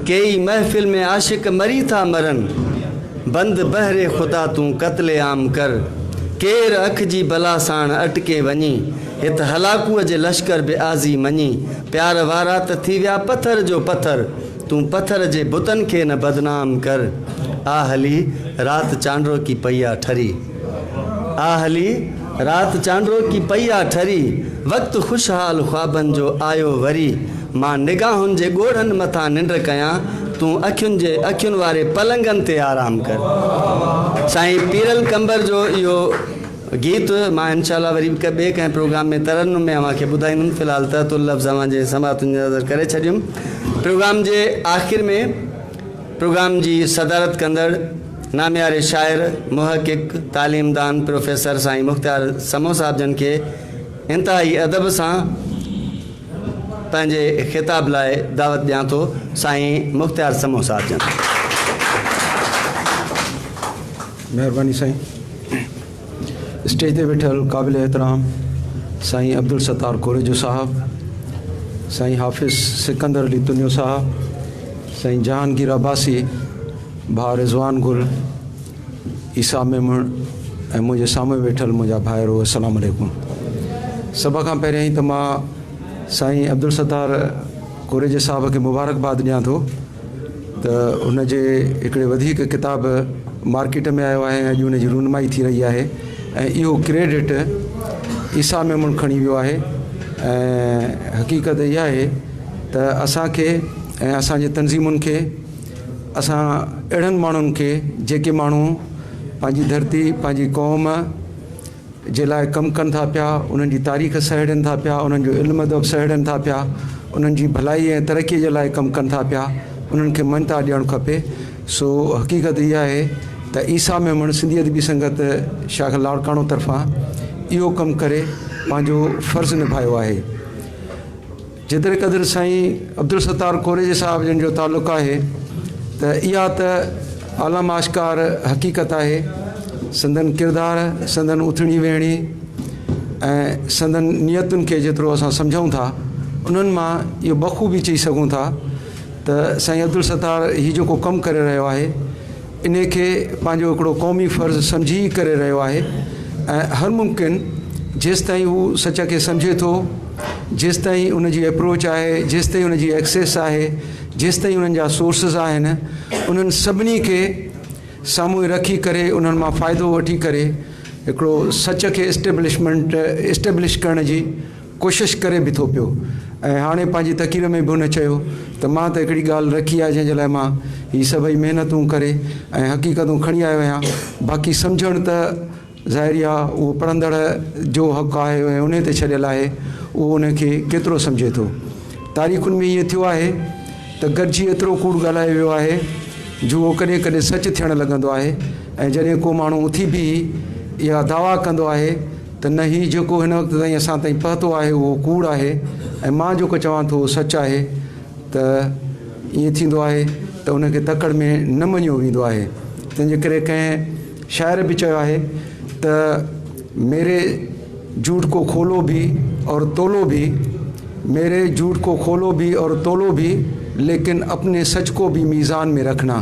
ڪيئي محفل ۾ عاشق مري ٿا مرن، بند بهر خدا تون قتل عام ڪر. ڪير اک جي بلا ساڻ اٽڪي وڃي، هت هلاڪوء جي لشڪر به آزي مڃي. پيار وارا ته ٿي ويا پٿر جو پٿر، تون پٿر جي بتن کي نه بدنام ڪر. آ هلي رات چانڊوڪي پئي آ ٺري. آ هلي رات چانڊوڪي پئي آ ٺري، وقت خوشحال خوابن جو آيو وري. مان نگاهن جي ڳوڙهن مٿان ننڊ ڪيان، تون اکين جي اکين واري پلنگن تي آرام ڪر. سائين پيرل قمبر جو اهو گيت مان انشاء الله وري به ٻئي ڪنهن پروگرام ۾ ترنم ۾ اوهان کي ٻڌائيندم. في الحال تحت اللفظ اوهان جي سماعتن جي نظر ڪري ڇڏيم. پروگرام جي آخر ۾ پروگرام جي صدارت ڪندڙ نامياري شاعر، محقق، تعليمدان پروفيسر سائين مختيار سمون صاحب جن کي انتهائي ادب سان پنهنجي خطاب لاء دعوت ڏيان ٿو سائين مختيار سمون صاحب جن. مهرباني سائين. اسٽيج تي ويٺل قابل احترام سائين عبدالستار ڪوريجو صاحب، سائين حافظ سڪندر علي تنيو صاحب، سائين جهانگير عباسي، ڀاء رضوان گل، عيسيٰ ميمڻ ۽ منهنجي سامهون ويٺل منهنجا ڀائرو السلام عليڪم. سڀ کان پهريائين ته مان سائين عبدالستار ڪوريجي صاحب کي مبارڪباد ڏيان ٿو ته هن جي هڪڙي وڌيڪ ڪتاب مارڪيٽ ۾ آيو آهي ۽ اڄ ان جي رونمائي ٿي رهي آهي ۽ اهو ڪريڊٽ عيسيٰ ميمڻ کڻي ويو آهي ۽ حقيقت اها آهي ته اسان کي ۽ اسان جي تنظيمن کي اسان اهڙن ماڻهن کي جيڪي ماڻهو پنهنجي ڌرتي پنهنجي قوم جي لاء ڪم ڪن ٿا پيا، انهن جي تاريخ سهيڙين ٿا پيا، انهن جو علم ادب سهيڙين ٿا پيا، انهن جي ڀلائي ۽ ترقي جي لاء ڪم ڪن ٿا پيا، انهن کي مڃتا ڏيڻ کپي. سو حقيقت اها آهي ته عيسيٰ ميمڻ سنڌي ادبي سنگت شاخ لاڙڪاڻو طرفان اهو ڪم ڪري پنهنجو فرض نڀايو آهي. جيتري قدر سائين عبدالستار ڪوريجي صاحب جن جو تعلق آهي ته اها ته عالم آشڪار حقيقت آهي سندن ڪردار سندن اٿڻي ويهڻي ۽ سندن نيتن کي جيترو اسان سمجهون ٿا انهن مان اهو بخوبي چئي سگهون ٿا ته سائين عبدالستار هي جيڪو ڪم ڪري رهيو آهي انهي کي پنهنجو هڪڙو قومي فرض سمجهي ئي ڪري رهيو آهي ۽ هر ممڪن جيستائين هو سچ کي سمجهي ٿو، جيستائين ان جي ايپروچ آهي، جيستائين ان جي ايڪسيس آهي، جيستائين انهن جا سورسز آهن، انهن سڀني کي سامهون رکي ڪري انهن مان فائدو وٺي ڪري هڪڙو سچ کي اسٽيبلشمينٽ اسٽيبلش ڪرڻ جي ڪوشش ڪري به ٿو پيو ۽ هاڻي پنهنجي تقرير ۾ به هن چيو ته مان ته هڪڙي ڳالهه رکي آهي جنهن جي لاء مان هي سڀئي محنتون ڪري ۽ حقيقتون کڻي آيو آهيان باقي سمجهڻ ته ظاهري آهي اهو پڙهندڙ جو حق آهي ۽ انهي تي ڇڏيل آهي اهو ان کي ڪيترو سمجهي ٿو. تاريخن ۾ ائين ٿيو آهي ته گڏجي ايترو ڪوڙ ڳالهايو ويو آهي جو اهو ڪڏهن ڪڏهن سچ ٿيڻ لڳندو آهي ۽ جڏهن ڪو ماڻهو اٿي بيهي اها دعويٰ ڪندو آهي ته نه هي جيڪو هن وقت تائين اسان تائين پهتو آهي اهو ڪوڙ آهي ۽ مان جيڪو چوان ٿو اهو سچ آهي ته ائين ٿيندو آهي ته ان کي تڪڙ ۾ نه مڃيو ويندو آهي تنهن جي ڪري ڪنهن شاعر به چيو آهي ته ميري جھوٽ ڪو کولو ڀي اور تولو ڀي ميري جھوٽ ڪو کولو ڀي اور تولو ڀي ليڪن اپني سچ ڪو ڀي ميزان ۾ رکنا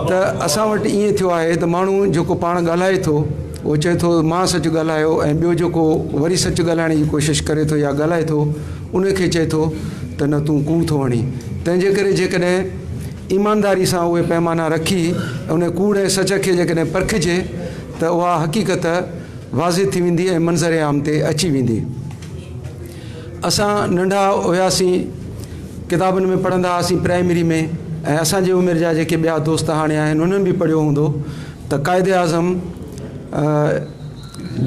ته اسان وٽ ائين ٿيو آهي ته ماڻهو جيڪو پاڻ ڳالهائي ٿو اهو چئي ٿو مان سچ ڳالهايو ۽ ٻيو جيڪو وري سچ ڳالهائڻ جي ڪوشش ڪري ٿو يا ڳالهائي ٿو ان کي چئي ٿو ته نه تون ڪوڙ ٿو هڻين تنهن جي ڪري جيڪڏهن ايمانداري سان اهي پيمانا رکي ان ڪوڙ ۽ سچ کي جيڪڏهن پرکجي ته اها حقيقت واضح ٿي ويندي ۽ منظر عام تي اچي ويندي. اسان ننڍا هياسين ڪتابن ۾ پڙهندا هئاسين پرائمري ۾ ۽ اسان جي عمر جا جيڪي ٻيا دوست هاڻي آهن انهن به پڙهيو هوندو ته قائد اعظم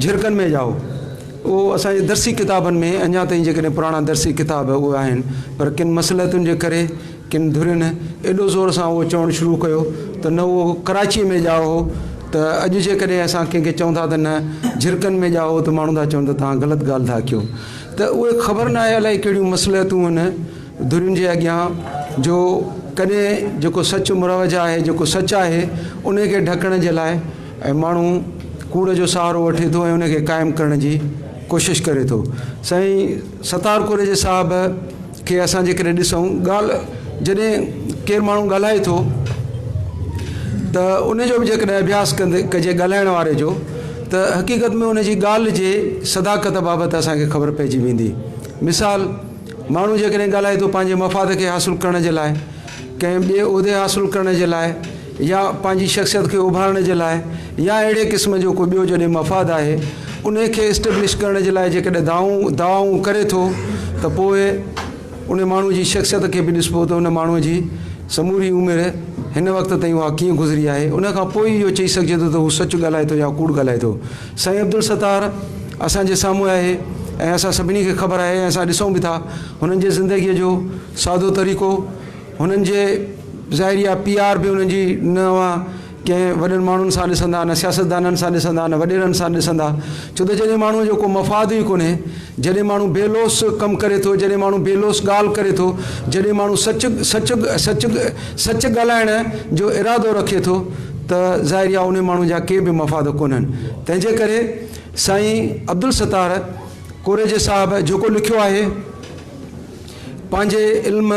جهرڪن ۾ ڄائو اهو اسان جي درسي ڪتابن ۾ اڃا تائين جيڪڏهن پراڻا درسي ڪتاب اهي آهن پر ڪن مصلحتن جي ڪري ڪن ڌرين ايڏو زور سان اهو چوڻ شروع ڪيو ته نه اهو ڪراچيء ۾ ڄائو هو ته اڄ جيڪڏهن اسان ڪنهن کي چئون ٿا ته نه جهرڪن ۾ ڄائو هو ته ماڻهو ٿا چون ته توهان غلط ڳالهه ٿا ڪيو ته اهي خبر ناهي الائي ڪهڙيون مصلحتون آهن ڌرين جي اڳيان جو ڪڏهن جيڪو سچ مروج آهي جيڪو سچ آهي ان کي ڍڪڻ جي لاء ۽ ماڻهو ڪوڙ جو سهارو وٺي ٿو ۽ ان کي قائم ڪرڻ جي ڪوشش ڪري ٿو. سائين ستار ڪوريجي صاحب کي اسان جيڪڏهن ڏسون ڳالهه جڏهن ڪير ماڻهو ڳالهائي ٿو ته ان جو به جيڪڏهن اڀياس ڪندي ڪجي ڳالهائڻ واري جو ته حقيقت ۾ ان جي ڳالهه جي صداقت بابت اسان کي خبر پئجي ويندي. مثال ماڻهو جيڪڏهن ڳالهائي ٿو پنهنجي مفاد کي حاصل ڪرڻ جي لاء، ڪنهن ٻئي عهدي حاصل ڪرڻ جي لاء يا پنهنجي شخصيت کي اڀارڻ جي لاء يا اهڙي قسم جو ڪو ٻيو جڏهن مفاد آهي ان کي اسٽيبلش ڪرڻ جي لاء جيڪڏهن دانهون دعوائون ڪري ٿو ته پوء ان ماڻهو جي شخصيت کي به ڏسبو ته ان ماڻهو جي سموري عمر هن وقت تائين اها ڪيئن گذري آهي ان کان پوء ئي اهو چئي سگهجي ٿو ته هو سچ ڳالهائي ٿو يا ڪوڙ ڳالهائي ٿو. سائين عبدالستار اسان جي سامهون آهي ۽ اسان سڀني کي خبر آهي ۽ اسان ڏسون به ٿا هنن جي زندگيء جو سادو طريقو هنن جي ظاهري آهي پي آر به انهن جي نه اوهان ڪنهن وڏن ماڻهن سان ڏسندا نه سياستدانن سان ڏسندا نه وڏيرن سان ڏسندا ڇو ته جڏهن ماڻهوء جو ڪو مفاد ئي ڪونهي جڏهن ماڻهو بي لوث ڪم ڪري ٿو جڏهن ماڻهو بي لوث ڳالهه ڪري ٿو جڏهن ماڻهو سچ سچ سچ سچ ڳالهائڻ جو ارادو رکي ٿو ته ظاهري آهي انهي ماڻهو جا ڪي به مفاد ڪونهن تنهن جي ڪري سائين عبدالستار ڪوريجي صاحب جيڪو لکيو آهي پنهنجي علم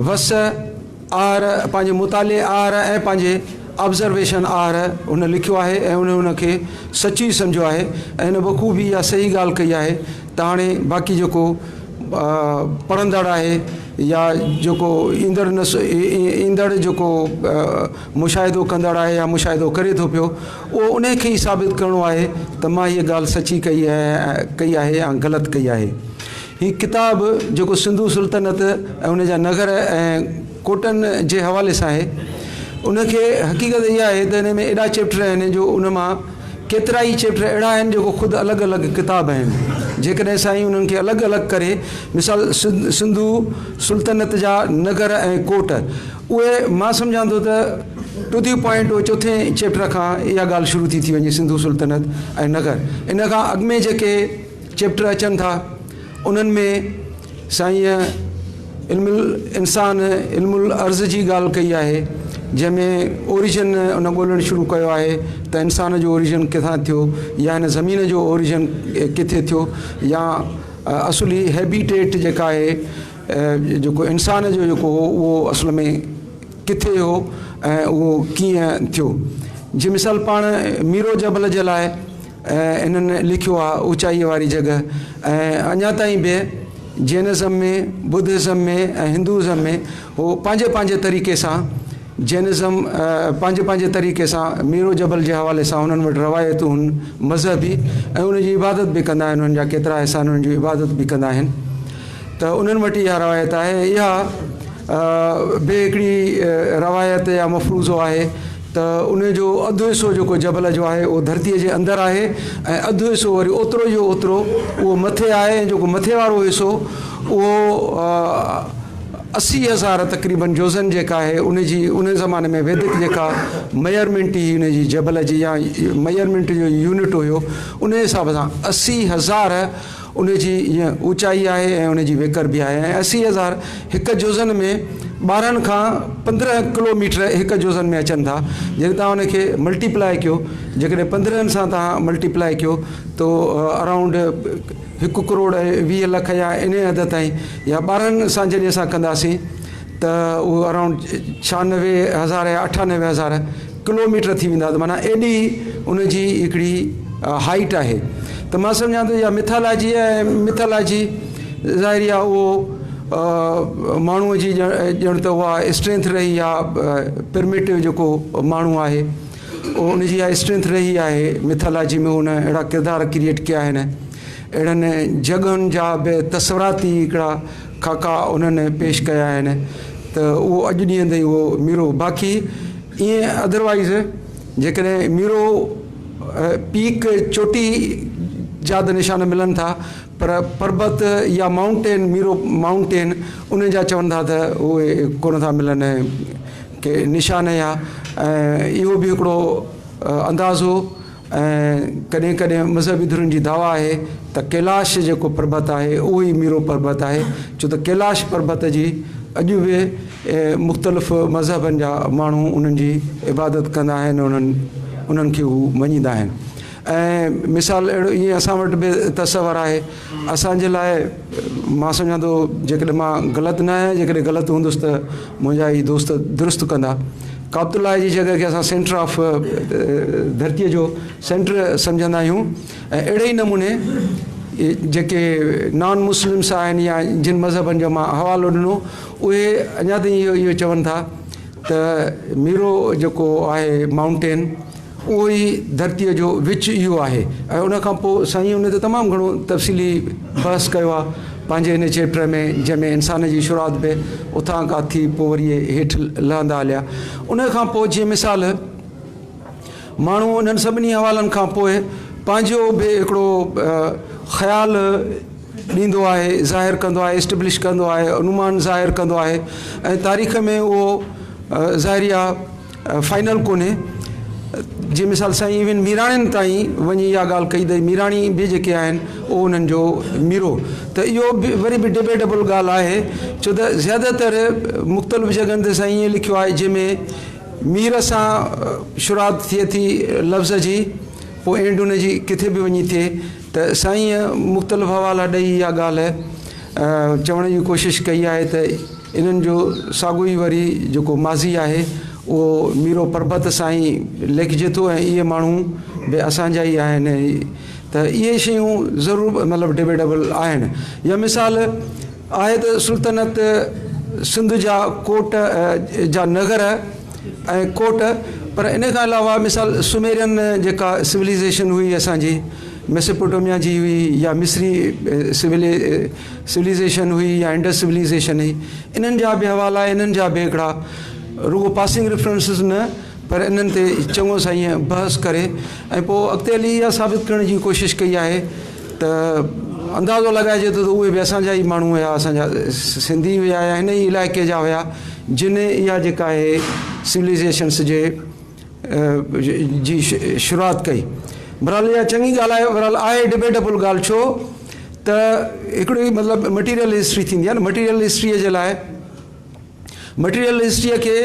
وس آهر پنهنجي مطالعي آهر ۽ پنهنجي آبزرويشن آهر هن لکيو آهي ۽ ان ان کي سچ ئي سمجهيو آهي ۽ هن بخوبي اها صحيح ڳالهه ڪئي آهي ته هاڻي باقي جيڪو پڙهندڙ آهي يا جيڪو ايندڙ نس ايندڙ جيڪو مشاهدو ڪندڙ آهي يا مشاهدو ڪري ٿو پيو اهو ان کي ئي ثابت ڪرڻو آهي ته مان هيء ڳالهه سچي ڪئي ڪئي آهي يا غلط ڪئي آهي. هي ڪتاب جيڪو سنڌو سلطنت ۽ ان جا نگر ۽ ڪوٽن جي حوالي سان آهي ان کي حقيقت اها آهي ته ان ۾ ايڏا چيپٽر آهن جو ان مان ڪيترا ئي چيپٽر اهڙا آهن جيڪو خود الڳ الڳ ڪتاب آهن جيڪڏهن سائين انهن کي الڳ الڳ ڪري مثال سنڌو سلطنت جا نگر ۽ ڪوٽ اهي مان سمجهان ٿو ته ٽو the point اهو چوٿين چيپٽر کان اها ڳالهه شروع ٿي ٿي وڃي سنڌو سلطنت ۽ نگر ان کان اڳ ۾ جيڪي چيپٽر اچن ٿا انهن ۾ سائينء علم الانسان علم الارض جي ڳالهه ڪئي آهي جنهن ۾ اوريجن ان ڳولڻ شروع ڪيو آهي ته انسان جو اوريجن ڪٿان ٿيو يا هن زمين جو اوريجن ڪٿي ٿيو يا اصلي هيبيٽيٽ جيڪا آهي جيڪو انسان جو جيڪو هو اهو اصل ۾ ڪٿي هو ۽ اهو ڪيئن ٿيو جي مثال پاڻ ميرو جبل جي لاء ۽ انهن لکيو آهي اوچائيء واري جڳهه ۽ اڃا تائين به جينزم ۾ ٻڌزم ۾ ۽ هندوزم ۾ هو پنهنجي پنهنجي طريقي سان جينزم پنهنجي پنهنجي طريقي سان ميرو جبل جي حوالي سان انهن وٽ روايتون هن مذهبي ۽ ان جي عبادت به ڪندا آهن انهن جا ڪيترا حصا انهن جي عبادت به ڪندا آهن ته انهن وٽ اها روايت آهي ۽ اها به هڪڙي روايت يا مفروضو آهي ته ان جو اڌ حصو جيڪو جبل جو آهي اهو ڌرتيء جي اندر آهي ۽ اڌ حصو وري اوترو جو اوترو اهو مٿي آهي ۽ جيڪو مٿي وارو حصو اهو 80,000 تقريبن جوزن جيڪا آهي ان جي ان زماني ۾ ويدڪ جيڪا ميئرمينٽ هئي ان جي جبل جي يا ميئرمينٽ جو يونٽ هيو ان حساب سان 80,000 ان جي ائين اوچائي آهي ۽ ان جي ويڪر به آهي ۽ 80,000 هڪ جوزن ۾ 12 کان 15 ڪلو ميٽر هڪ جوزن ۾ اچن ٿا جڏهن توهان ان کي ملٽيپلائي ڪيو جيڪڏهن 15 سان توهان ملٽيپلائي ڪيو ته اراؤنڊ هڪ ڪروڙ ۽ 20 لک يا انهي حد تائين يا 12 سان جڏهن اسان ڪنداسين ته اهو اراؤنڊ 96,000 يا 98,000 ڪلو ميٽر ٿي ويندا ته معنيٰ ايڏي ان جي هڪڙي هائيٽ آهي ته مان سمجهان ٿو اها مٿالاجي ۽ مٿالاجي ظاهري آهي اهو ماڻهوء جي ڄڻ ته اها اسٽرينٿ رهي آهي پرميٽو جيڪو ماڻهو آهي اهو ان جي اها اسٽرينٿ رهي آهي مٿالاجي ۾ هن اهڙا ڪردار ڪريئيٽ ڪيا آهن اهڙن جڳهن جا به تصوراتي هڪڙا خاڪا انهن پيش ڪيا آهن ته اهو اڄ ڏينهن تائين اهو ميرو باقي ائين ادروائيز جيڪڏهن ميرو پيڪ چوٽي جا ته نشان ملن ٿا پر پربت يا مائونٽين ميرو مائونٽين ان جا چون ٿا ته اهي ڪونه ٿا ملن ڪي نشان يا ۽ اهو به هڪڙو اندازو ۽ ڪڏهن ڪڏهن مذهبي ڌرين جي دعويٰ آهي ته ڪيلاش جيڪو پربت آهي اهو ئي ميرو پربت آهي ڇو ته ڪيلاش پربت جي اڄ به مختلف مذهبن جا ماڻهو انهن جي عبادت ڪندا آهن انهن انهن کي هو مڃيندا آهن. ۽ مثال اهڙو ائين اسان وٽ به تصور آهي اسان جي لاء مان سمجهان ٿو جيڪڏهن مان غلط نه آهيان جيڪڏهن غلط هوندس ته منهنجا هي دوست درست ڪندا ڪعبت الله جي جڳهه کي اسان سينٽر آف ڌرتيء جو سينٽر سمجهندا آهيون ۽ اهڙي ئي نموني جيڪي نان مسلمس آهن يا جن مذهبن جو مان حوالو ڏنو اهي اڃا تائين اهو اهو چون ٿا ته ميرو جيڪو آهي مائونٽين اهو ئي ڌرتيء جو وچ اهو آهي ۽ ان کان پوء سائين ان تي تمام گهڻو تفصيلي بحث ڪيو آهي پنهنجي ان چيپٽر ۾ جنهن ۾ انسان جي شروعات به اتان کان ٿي پوء وري هيٺ لهندا هليا ان کان پوء جيئن مثال ماڻهو انهن سڀني حوالن کان پوء پنهنجو به هڪڙو خيال ڏيندو آهي ظاهر ڪندو آهي اسٽيبلش ڪندو آهي انومان ظاهر ڪندو آهي ۽ تاريخ ۾ اهو ظاهري آهي فائنل ڪونهي جي مثال سائين ايون ميراڻين تائين وڃي اها ڳالهه ڪئي ته ميراڻي به جيڪي آهن اهو انهن جو ميرو ته اهو به وري به ڊبيٽبل ڳالهه آهي ڇو ته زياده تر مختلف جڳهن تي سائين ائين لکيو آهي جنهن ۾ مير سان شروعات ٿئي ٿي لفظ جي پوء اينڊ ان جي ڪٿي به وڃي ٿئي ته سائينء مختلف حوالا ڏئي اها ڳالهه چوڻ جي ڪوشش ڪئي آهي ته انهن جو ساڳيو ئي وري جيڪو ماضي آهي اهو ميرو پربت سان ئي ليکجي ٿو ۽ اهي ماڻهو به اسان جا ئي آهن ته اهي شيون ضرور مطلب ڊبيٽبل آهن يا مثال آهي ته سلطنت سنڌ جا ڪوٽ جا نگر ۽ ڪوٽ پر ان کان علاوه مثال سميرين جيڪا سولائيزيشن هئي اسان جي ميسوپوٽيميا جي هئي يا مصري سولائيزيشن هئي يا انڊس سولائيزيشن هئي انهن جا به حوالا انهن جا به هڪڙا رڳو پاسنگ ريفرنسز نه پر انهن تي چڱو سائين بحث ڪري ۽ پوء اڳتي هلي اها ثابت ڪرڻ جي ڪوشش ڪئي آهي ته اندازو لڳائجي ٿو ته اهي به اسان جا ئي ماڻهو هيا، اسان جا سنڌي هيا يا هن ئي علائقي جا هيا، جن اها جيڪا آهي سولائيزيشنس جي جي شروعات ڪئي. بھرحال اها چڱي ڳالهه آهي، بھرحال آهي ڊبيٽبل ڳالهه ڇو ته هڪڙي مطلب مٽيريل هسٽري ٿيندي آهي نه مٽيريل هسٽريء جي لاء مٽيريل هسٽريء کي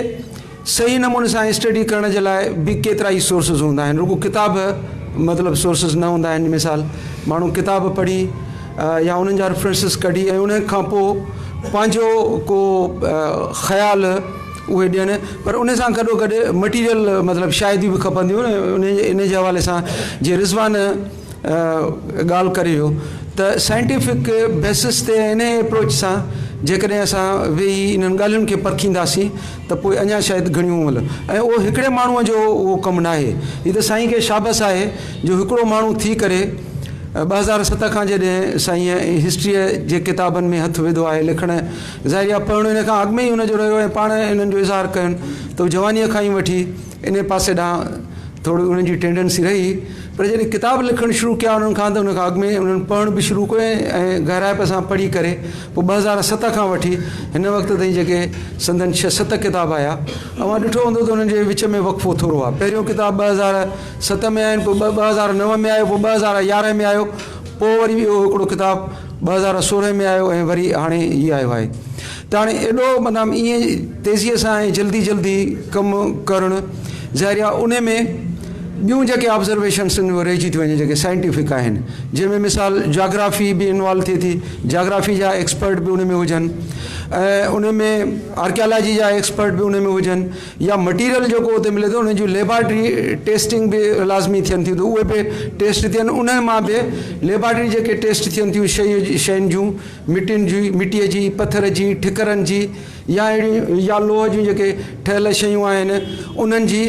صحيح نموني سان اسٽڊي ڪرڻ جي لاء به ڪيترا ئي سورسز هوندا آهن رڳو ڪتاب مطلب سورسز نه هوندا آهن مثال ماڻهو ڪتاب پڙهي يا انهن جا ريفرنسز ڪڍي ۽ ان کان پوء پنهنجو ڪو خيال اهي ڏين پر ان سان گڏو گڏ مٽيريل مطلب شاهديون به کپنديون ان ان جي حوالي سان جي رضوان ڳالهه ڪري ويو ته سائنٽيفڪ بيسس تي ۽ انهيء اپروچ سان جيڪڏهن اسان ويهي انهن ڳالهين کي پرکينداسين ته پوء اڃا شايد گهڻيون مطلب ۽ اهو هڪڙي ماڻهوء جو اهو ڪم ناهي. هي ته سائين کي شابس آهي جو هڪڙو ماڻهو ٿي ڪري 2007 کان جڏهن سائينء هسٽريء جي ڪتابن ۾ هٿ وڌو آهي لکڻ ظاهري آهي پڙهڻ ان کان اڳ ۾ ئي هن جو رهيو ۽ پاڻ انهن جو اظهار ڪين ته هو جوانيء کان ئي وٺي انهيء پاسي ڏانهن ٿوري انهن جي ٽينڊنسي رهي پر جڏهن ڪتاب لکڻ شروع ڪيا انهن کان ته ان کان اڳ ۾ انهن پڙهڻ به شروع ڪيو ۽ گهرائپ سان پڙهي ڪري پوء 2007 کان وٺي هن وقت تائين جيڪي سندن ڇهه ست ڪتاب آيا اوهان ڏٺو هوندو ته انهن جي وچ ۾ وقفو ٿورو آهي پهريون ڪتاب 2007 ۾ آين پوء 2009 ۾ آيو پوء 2011 ۾ آيو پوء وري اهو هڪڙو ڪتاب 2016 ۾ آيو ۽ وري هاڻي هي آيو آهي ته هاڻي ايڏو مطلب ائين تيزيء سان ۽ جلدي جلدي ڪم ڪرڻ ظاهر آهي ان ۾ ٻيون جيڪي آبزرويشنس آهن اهي رهجي ٿيون وڃن جيڪي سائنٽيفڪ آهن جنهن ۾ مثال جاگرافي به انوالو ٿئي ٿي جاگرافي جا ايڪسپرٽ به ان ۾ هجن ۽ ان ۾ آرڪيالاجي جا ايڪسپرٽ به ان ۾ هجن يا مٽيريل جيڪو اتي ملي ٿو ان جون ليبارٽري ٽيسٽنگ به لازمي ٿين ٿيون ته اهي به ٽيسٽ ٿين انهن مان به ليبارٽري جيڪي ٽيسٽ ٿين ٿيون شيء شين جون مٽين جي، مٽيء جي، پٿر جي، ٺڪرن جي يا اهڙيون يا لوهه جون جيڪي ٺهيل شيون آهن انهن جي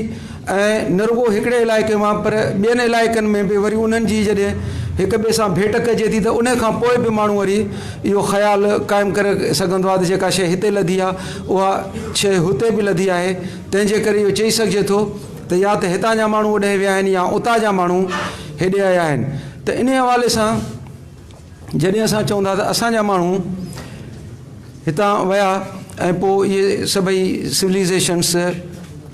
۽ نه رڳو هڪڙي علائقي مان پر ٻين علائقن ۾ به وري انهن جي جڏهن هڪ ٻئي سان ڀيٽ ڪجي ٿي ته ان کان پوء به ماڻهو وري اهو خيال قائم ڪري سگهندو آهي ته جيڪا شيء هتي لڌي آهي اها شيء هتي به لڌي آهي تنهن جي ڪري اهو چئي سگهجي ٿو ته يا ته هتان جا ماڻهو اوڏانهن ويا آهن يا اتان جا ماڻهو هيڏي آيا آهن ته انهي حوالي سان جڏهن اسان چئون ٿا ته اسان جا ماڻهو هتان ويا ۽ پوء اهي سڀئي سولائيزيشنس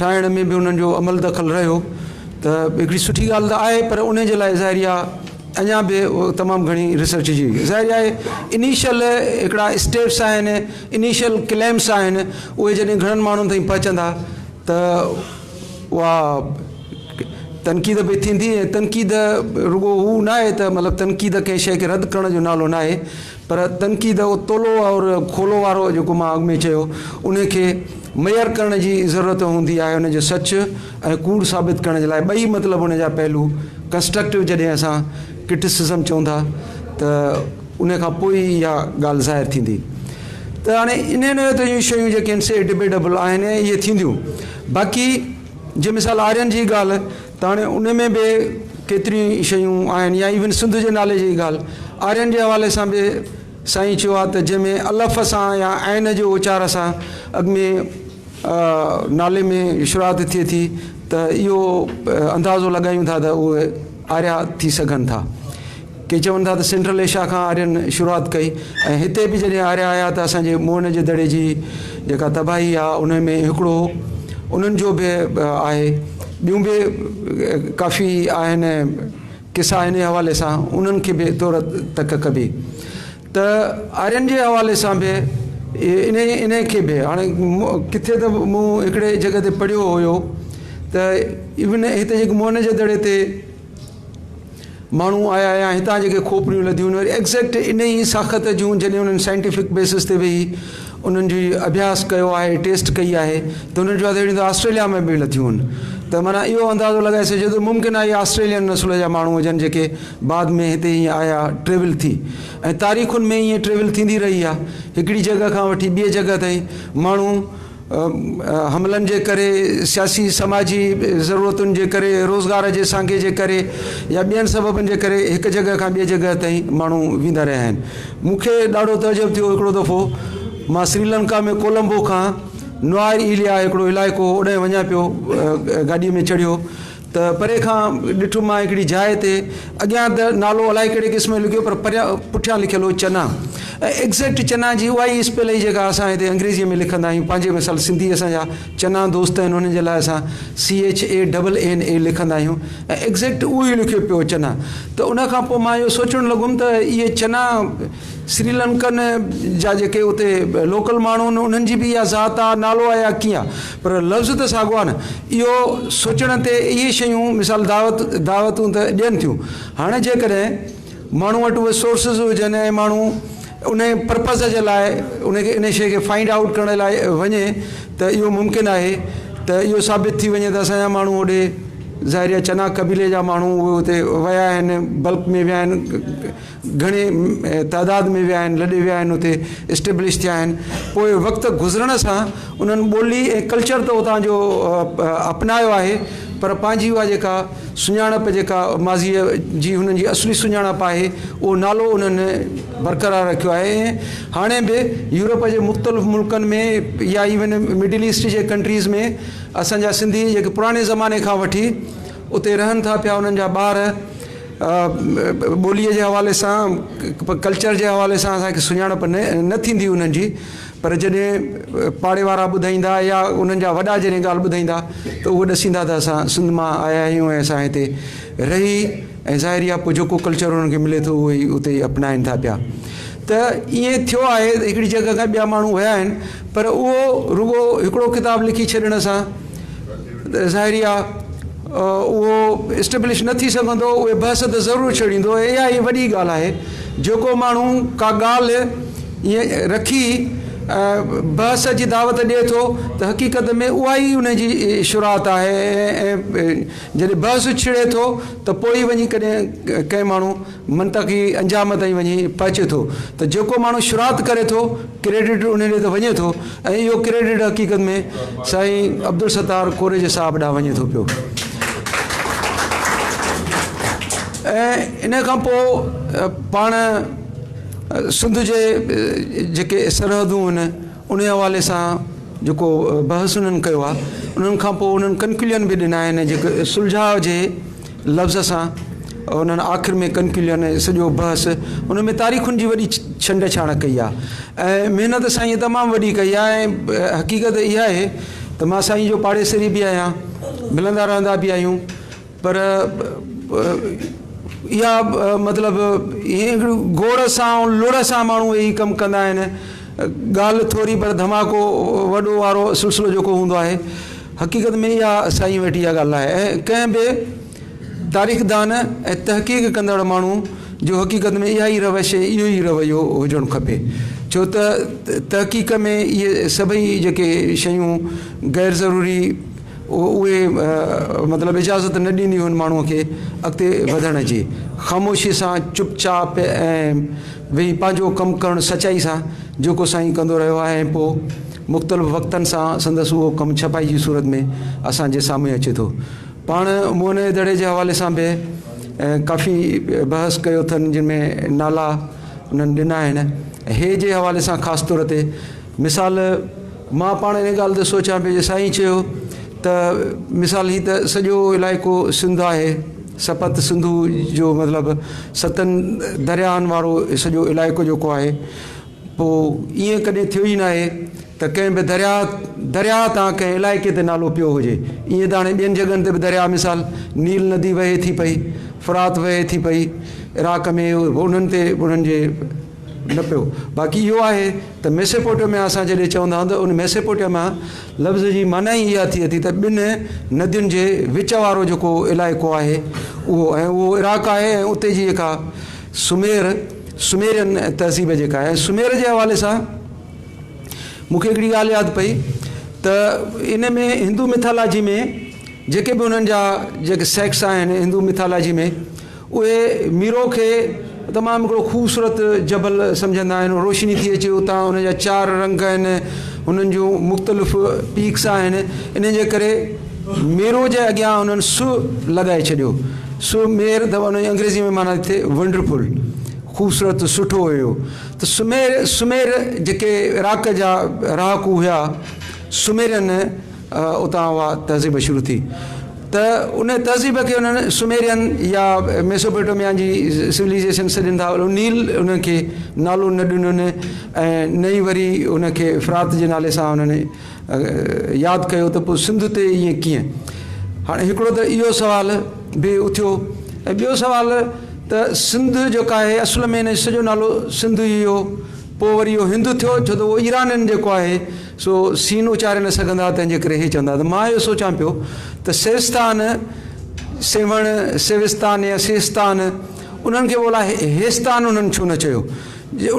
ٺاهڻ ۾ به انهن جو عمل دخل رهيو ته هڪڙي سٺي ڳالهه ته آهي پر ان جي لاء ظاهري آهي اڃا به تمام گهڻي ريسرچ جي ظاهري آهي انيشل هڪڙا اسٽيپس آهن انيشل ڪليمس آهن اهي جڏهن گهڻن ماڻهن تائين پهچندا ته اها تنقيد به ٿيندي ۽ تنقيد رڳو هو ناهي ته مطلب تنقيد ڪنهن شيء کي رد ڪرڻ جو نالو ناهي پر تنقيد اهو تولو اور کولو وارو جيڪو مان اڳ ۾ چيو ان کي ميئر ڪرڻ جي ضرورت هوندي آهي ان جو سچ ۽ ڪوڙ ثابت ڪرڻ جي لاء ٻئي مطلب ان جا پهلو ڪنسٽرڪٽو جڏهن اسان ڪرٽسزم چئون ٿا ته ان کان پوء ئي اها ڳالهه ظاهر ٿيندي ته هاڻي انهي نوعيت جون شيون جيڪي آهن سي ڊبيٽبل آهن ۽ اهي ٿينديون باقي جي مثال آرين جي ڳالهه ته هاڻي ان ۾ به ڪيتريون شيون آهن يا ايون سنڌ جي نالي جي ڳالهه آرين جي حوالي سان به سائين چيو آهي ته جنهن ۾ الف سان يا عين جي اچار سان اڳ ۾ نالي ۾ شروعات ٿئي ٿي ته اهو اندازو لڳايون ٿا ته اهي آريا ٿي سگهن ٿا. ڪي چون ٿا ته سينٽرل ايشيا کان آرين شروعات ڪئي ۽ هتي به جڏهن آريا آيا ته اسان جي موهن جي دڙي جي جيڪا تباهي آ ان ۾ هڪڙو انهن جو به آهي ٻيون به ڪافي آهن قصا ان حوالي سان انهن کي به تور تڪ ڪبي ته آرين جي حوالي سان به انهي انهي کي به هاڻي ڪٿي ته مون هڪڙي جڳهه تي پڙهيو هيو ته ايون هتي جيڪي موهن جي دڙي تي ماڻهو آيا يا هتان جيڪي کوپڙيون لڌيون وري ايگزيڪٽ ان ئي ساخت جون جڏهن انهن سائنٽيفڪ بيسس تي ويهي انهن جي اڀياس ڪيو آهي ٽيسٽ ڪئي آهي ته انهن چيو آهي ته اهڙيون ته آسٽريليا ۾ به لڌيون آهن ته معنيٰ اهو اندازو لڳائي سگهجي ٿو ممڪن آهي آسٽريلين نسل جا ماڻهو هجن جيڪي بعد ۾ هتي ائين آيا ٽريول ٿي ۽ تاريخن ۾ ائين ٽريول ٿيندي رهي آهي هڪڙي جڳهه کان وٺي ٻي جڳهه تائين ماڻهو حملن جي ڪري، سياسي سماجي ضرورتن جي ڪري، روزگار جي سانگي جي ڪري يا ٻين سببن جي ڪري هڪ جڳهه کان ٻي جڳهه تائين ماڻهو ويندا رهيا آهن. مون کي ڏاڍو تعجب ٿيو هڪڙو دفعو مان سريلنڪا ۾ ڪولمبو کان نوائر ايليا هڪڙو علائقو هو اوڏانهن وڃان پيو گاڏي ۾ چڙهيو ته پري کان ڏٺم مان هڪڙي جاء تي اڳيان ته نالو الائي ڪهڙي قسم جو لکيو پر پريان پٺيان لکيل هو چنا ۽ ايگزيڪٽ چنا جي اها ئي اسپيل هئي جيڪا اسان هتي انگريزيء ۾ لکندا آهيون پنهنجي مثال سنڌي اسان جا چنا دوست آهن انهن جي لاء اسان C H A double N A لکندا آهيون ۽ ايگزيڪٽ اهو ئي لکيو پيو چنا ته ان کان پوء مان اهو سوچڻ لڳم ته اهي چنا سري لنڪن جا جيڪي اتي لوڪل ماڻهو آهن انهن جي به اها ذات آهي نالو آهي يا ڪيئن آهي پر لفظ ته ساڳو آهي نه اهو سوچڻ تي اهي شيون مثال دعوت دعوتون ته ڏين ٿيون هاڻي جيڪڏهن ماڻهو وٽ اهي سورسز هجن ۽ ماڻهو ان پرپز جي لاء ان کي ان شيء کي فائنڊ آئوٽ ڪرڻ لاء وڃي ته اهو ممڪن آهي ته اهو ثابت ٿي وڃي ته اسان جا ماڻهو هوڏي ظاهر آهي چنا قبيلي جا ماڻهو اهي اتي ويا آهن بلڪ ۾ ويا آهن گهڻي تعداد ۾ ويا آهن، لڏي ويا آهن اتي اسٽيبلش ٿيا آهن پوء وقت گذرڻ سان انهن ٻولي ۽ ڪلچر ته اتان جو اپنايو آهي پر پنهنجي اها جيڪا سڃاڻپ جيڪا ماضيء جي هنن جي اصلي سڃاڻپ آهي اهو نالو انهن برقرار رکيو آهي ۽ هاڻي به يورپ جي مختلف ملڪن ۾ يا ايون مڊل ايسٽ جي ڪنٽريز ۾ اسان جا سنڌي جيڪي پراڻي زماني کان وٺي اتي رهن ٿا پيا انهن جا ٻار ٻوليء جي حوالي سان ڪلچر جي حوالي سان اسان کي سڃاڻپ نه ٿيندي انهن جي پر جڏهن پاڙي وارا ٻڌائيندا يا انهن جا وڏا جڏهن ڳالهه ٻڌائيندا ته اهو ڏسيندا ته اسان سنڌ مان آيا آهيون ۽ اسان هتي رهي ۽ ظاهري آهي پوء جيڪو ڪلچر انهن کي ملي ٿو اهو ئي اتي ئي اپنائين ٿا پيا ته ائين ٿيو آهي ته هڪڙي جڳهه کان ٻيا ماڻهو ويا آهن پر اهو رڳو هڪڙو ڪتاب لکي ڇڏڻ سان ظاهري آ اهو اسٽيبلش نه ٿي سگهندو اهي بحث ته ضرور ڇيڙيندو ۽ اها ئي وڏي ڳالهه آهي جيڪو ماڻهو ڪا ڳالهه ائين رکي بحث جي دعوت ڏئي ٿو ته حقيقت ۾ اها ئي ان جي شروعات آهي ۽ جڏهن بحث ڇڙي ٿو ته پوء ئي وڃي ڪڏهن ڪنهن ماڻهو منطقي انجام تائين وڃي پهچي ٿو ته جيڪو ماڻهو شروعات ڪري ٿو ڪريڊٽ ان ڏي ته وڃي ٿو ۽ اهو ڪريڊٽ حقيقت ۾ سائين عبدالستار ڪوريجي صاحب ڏانهن وڃي ٿو پيو ۽ ان کان پوء پاڻ سنڌ جي جيڪي سرحدون آهن ان حوالي سان جيڪو بحث انهن ڪيو آهي انهن کان پوء انهن ڪنڪليون به ڏنا آهن جيڪي سلجهاء جي لفظ سان انهن آخر ۾ ڪنڪليون ۽ سڄو بحث ان ۾ تاريخن جي وڏي ڇنڊ ڇاڻ ڪئي آهي ۽ محنت سائين تمام وڏي ڪئي آهي ۽ حقيقت اها آهي ته مان سائين جو پاڙيسري به آهيان ملندا رهندا به آهيون پر اها مطلب ائين هڪڙي گوڙ سان ۽ لڙ سان ماڻهو ويهي ڪم ڪندا آهن ڳالهه ٿوري پر ڌماڪو وڏو وارو سلسلو جيڪو هوندو آهي حقيقت ۾ اها سائين وٽ اها ڳالهه آهي ۽ ڪنهن به تاريخدان ۽ تحقيق ڪندڙ ماڻهو جو حقيقت ۾ اها ئي روش ۽ اهو ئي رويو هجڻ کپي ڇو ته تحقيق ۾ اهي سڀئي جيڪي شيون غير ضروري اهي مطلب اجازت نه ڏينديون آهن ماڻهو کي اڳتي وڌڻ جي خاموشي سان چپ چاپ ۽ ويهي پنهنجو ڪم ڪرڻ سچائي سان جيڪو سائين ڪندو رهيو آهي ۽ پوء مختلف وقتن سان سندس اهو ڪم ڇپائي جي صورت ۾ اسان جي سامهون اچي ٿو. پاڻ موهن جي دڙي جي حوالي سان به ڪافي بحث ڪيو اٿن جن ۾ نالا انهن ڏنا آهن. هي جي حوالي سان خاص طور تي مثال مان پاڻ ان ڳالهه تي سوچيان پيو جي سائين چيو ته مثال هي ته سڄو علائقو سنڌ آهي سپت سنڌو جو مطلب ستن درياهن وارو سڄو علائقو جيڪو آهي پوء ائين ڪڏهن ٿيو ئي ناهي ته ڪنهن به درياهه درياهه تان ڪنهن علائقي تي نالو پيو هجي. ائين ته هاڻي ٻين جڳهن تي به درياهه مثال نيل ندي وهي ٿي پئي، فرات وهي ٿي پئي عراق ۾ انهن تي انهن جي نه پيو. باقي اهو آهي ته ميسيپوٽيميا اسان جڏهن چوندا آهيون ته ان ميسيپوٽيميا لفظ جي معنيٰ ئي اها ٿئي ٿي ته ٻن ندين جي وچ وارو جيڪو علائقو آهي اهو ۽ اهو عراق آهي ۽ اتي جي جيڪا سمير سميرين تهذيب جيڪا آهي ۽ سمير جي حوالي سان مون کي هڪڙي ڳالهه ياد پئي ته ان ۾ هندو ميٿالاجي ۾ جيڪي به انهن جا جيڪي سيڪس آهن هندو ميٿالاجي ۾ اهي ميرو کي تمام هڪڙو خوبصورت جبل سمجهندا آهن روشني ٿي اچي اتان ان جا چار رنگ آهن انهن جون مختلف پيڪس آهن ان جي ڪري ميرو جي اڳيان انهن س لڳائي ڇڏيو سو مير ته ان جي انگريزي ۾ معنيٰ ٿئي ونڊرفل خوبصورت سٺو هيو ته سمير سمير جيڪي عراق جا رهاڪو هيا سميرين اتان اها تهذيب شروع ٿي ته ان تهذيب کي انهن سميرين يا ميسوپوٽيميا جي سولائيزيشن سڏين ٿا نيل انهن کي نالو نه ڏنن ۽ نه ئي وري ان کي فرات جي نالي سان انهن ياد ڪيو ته پوء سنڌ تي ائين ڪيئن؟ هاڻي هڪڙو ته اهو سوال به اٿيو ۽ ٻيو سوال ته سنڌ جيڪا آهي اصل ۾ ان جو سڄو نالو سنڌ ئي هو پوء وري اهو هند ٿيو ڇو ته اهو ايرانين جيڪو آهي سو سين اچاري نه سگهندا تنهن جي ڪري هي چوندا ته مان اهو سوچان پيو ته سيوستان سيوهڻ سيوستان يا سيستان انهن کي بولا هيستان انهن ڇو نه چيو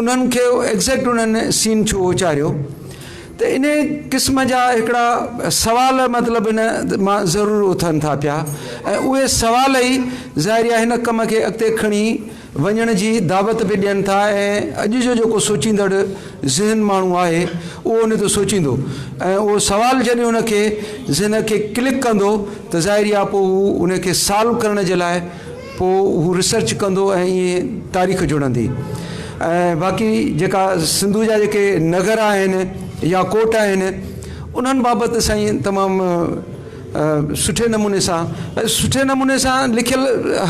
انهن کي ايگزيڪٽ انهن سين ڇو اچاريو ته انهي قسم جا هڪڙا سوال مطلب ان مان ضرور اٿن ٿا پيا ۽ اهي سوال ئي ظاهري آهي هن ڪم کي اڳتي کڻي وڃڻ جي دعوت به ڏين ٿا ۽ اڄ جو جيڪو سوچيندڙ ذهن ماڻهو آهي اهو ان تي سوچيندو ۽ اهو سوال جڏهن ان کي ذهن کي ڪلڪ ڪندو ته ظاهري آهي پوء هو ان کي سالو ڪرڻ جي لاء پوء هو ريسرچ ڪندو ۽ ائين تاريخ جڙندي ۽ باقي جيڪا سنڌو جا جيڪي نگر آهن يا ڪوٽ آهن انهن بابت سائين تمام سٺي نموني سان سٺي نموني سان لکيل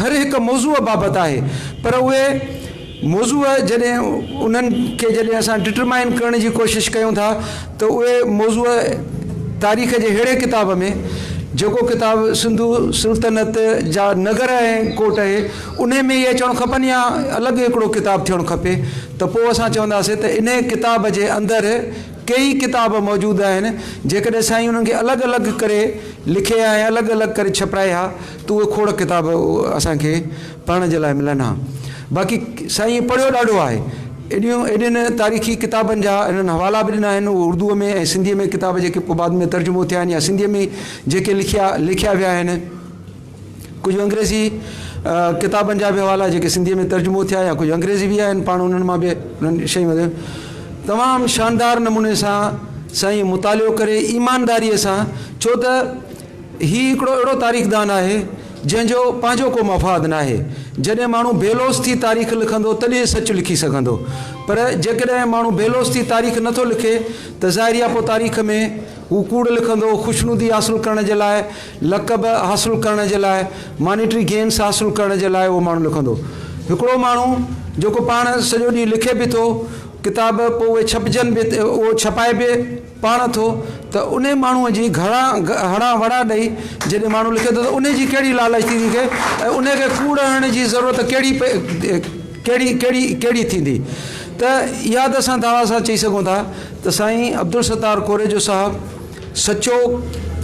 هر هڪ موضوع بابت آهي پر اهي موضوع جڏهن انهن کي جڏهن اسان ڊٽرمائن ڪرڻ جي ڪوشش ڪيون ٿا ته اهي موضوع تاريخ جي ههڙي ڪتاب ۾ جيڪو ڪتاب سنڌو سلطنت جا نگر ۽ ڪوٽ اهي انهي ۾ ئي اچڻ کپن يا الڳ هڪڙو ڪتاب ٿيڻ کپي ته پوء اسان چونداسين ته انهي ڪتاب جي اندر ڪيئي ڪتاب موجود آهن جيڪڏهن سائين انهن کي الڳ الڳ ڪري لکي ها ۽ الڳ الڳ ڪري ڇپرائي ها ته اهي کوڙ ڪتاب اسان کي پڙهڻ جي لاء ملن ها. باقي سائين پڙهيو ڏاڍو آهي. ايڏيون ايڏين تاريخي ڪتابن جا هنن حوالا به ڏنا آهن. اهي اردوء ۾ ۽ سنڌيء ۾ ڪتاب جيڪي پوء بعد ۾ ترجمو ٿيا آهن يا سنڌيء ۾ جيڪي لکيا لکيا ويا آهن. ڪجهه انگريزي ڪتابن جا به حوالا جيڪي سنڌيء ۾ ترجمو ٿيا يا ڪجهه انگريزي به آهن پاڻ انهن مان به انهن شيون تمام شاندار نموني سان سائين مطالعو ڪري ايمانداريء سان ڇو ته هي هڪڙو اهڙو تاريخدان آهي، جنهن جو پنهنجو ڪو مفاد ناهي. جڏهن ماڻهو بي لوث ٿي تاريخ لکندو تڏهن سچ لکي سگهندو. پر جيڪڏهن ماڻهو بي لوث ٿي تاريخ نٿو لکي ته ظاهري آهي پوء تاريخ ۾ هو ڪوڙ لکندو، خوشنودي حاصل ڪرڻ جي لاء، لقب حاصل ڪرڻ جي لاء، مانيٽري گينس حاصل ڪرڻ جي لاء اهو ماڻهو لکندو. هڪڙو ماڻهو جيڪو پاڻ سڄو ڏينهن لکي به ٿو ڪتاب پوء اهي ڇپجن به اهو ڇپائي به. پاڻ ٿو ته انهي ماڻهوء جي گهڙان هڙان وڙان ڏئي جڏهن ماڻهو لکي ٿو ته انهي جي ڪهڙي لالچ ٿيندي کي ۽ انهي کي ڪوڙ هڻڻ جي ضرورت ڪهڙي ڪهڙي ڪهڙي ڪهڙي ٿيندي ته اها ته اسان دعويٰ سان چئي سگهون ٿا ته سائين عبدالستار ڪوريجو صاحب سچو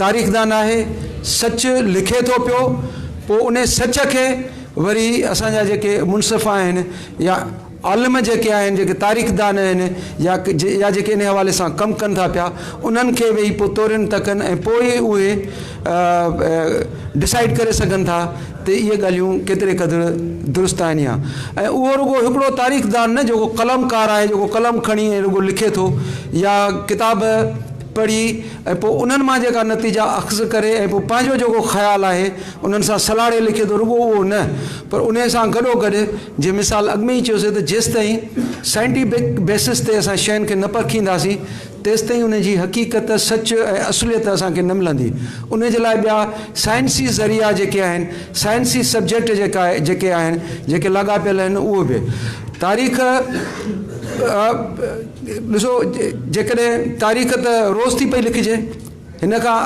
تاريخدان آهي سچ لکي ٿو پيو پوء انهي سچ کي وري اسان جا جيڪي منصف آهن يا عالم جيڪي آهن جيڪي تاريخدان آهن يا يا جيڪي انهي حوالي سان ڪم ڪن ٿا پيا انهن کي ويهي پوء تورين تڪن ۽ پوء ئي اهي ڊسائيڊ ڪري سگهن ٿا ته اهي ڳالهيون ڪيتري قدر درست آهن يا ۽ اهو رڳو هڪڙو تاريخدان نه جيڪو قلمڪار آهي جيڪو قلم کڻي ۽ رڳو لکي ٿو يا ڪتاب پڙهي ۽ پوء انهن مان جيڪا نتيجا اخذ ڪري ۽ پوء پنهنجو جيڪو خيال آهي انهن سان سلهاڙي لکي ٿو رڳو اهو نه پر انهي سان گڏوگڏ جي مثال اڳ ۾ ئي چيوسي ته جيستائين سائنٽيفڪ بيسس تي اسان شين کي نه پرکينداسين تيستائين ان جي حقيقت، سچ ۽ اصليت اسان کي نه ملندي. ان جي لاء ٻيا سائنسي ذريعا جيڪي آهن، سائنسي سبجيڪٽ جيڪا جيڪي آهن، جيڪي لاڳاپيل آهن اهو به. تاريخ ڏسو جيڪڏهن تاريخ ته روز ٿي پئي لکجي. هن کان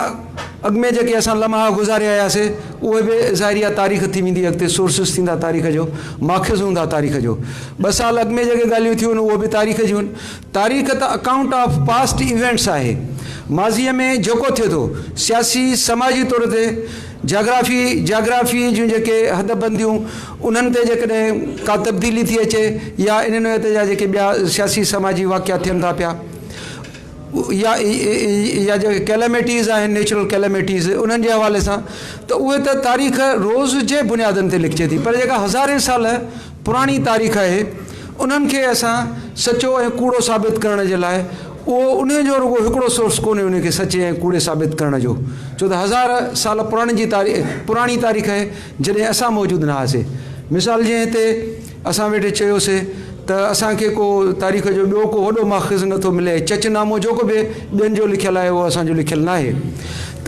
اڳ ۾ جيڪي اسان لمحا گذاري آياسي اهي به ظاهري آ تاريخ ٿي ويندي اڳتي سورسز ٿيندا تاريخ جو ماخذ هوندا تاريخ جو ٻه سال اڳ ۾ جيڪي ڳالهيون ٿيون آهن اهو به تاريخ جون تاريخ ته اڪائونٽ آف پاسٽ ايونٽس آهي ماضيء ۾ جيڪو ٿئي ٿو سياسي سماجي طور تي جاگرافي جاگرافي جون جيڪي حد بنديون انهن تي جيڪڏهن ڪا تبديلي ٿي اچي يا ان نوعيت جا جيڪي ٻيا سياسي سماجي واقعا ٿين ٿا پيا يا يا جيڪي ڪيليميٽيز آهن نيچرل ڪيليميٽيز انهن جي حوالي سان ته اهي ته تاريخ روز جي بنيادن تي لکجي ٿي پر جيڪا هزارين سال پراڻي تاريخ آهي انهن کي اسان سچو ۽ ڪوڙو ثابت ڪرڻ جي لاء اهو انهي جو رڳو هڪڙو سورس ڪونهي انهي کي سچي ۽ ڪوڙي ثابت ڪرڻ جو ڇو ته هزار سال پراڻي جي تاريخ پراڻي تاريخ آهي جڏهن اسان موجود نه هئاسي مثال جيئن هتي اسان ويٺي چيوسي ته اسان کي ڪو تاريخ جو ٻيو ڪو وڏو ماخذ نه ٿو ملي ۽ چچ نامو جيڪو به ٻين جو لکيل آهي اهو اسان جو لکيل ناهي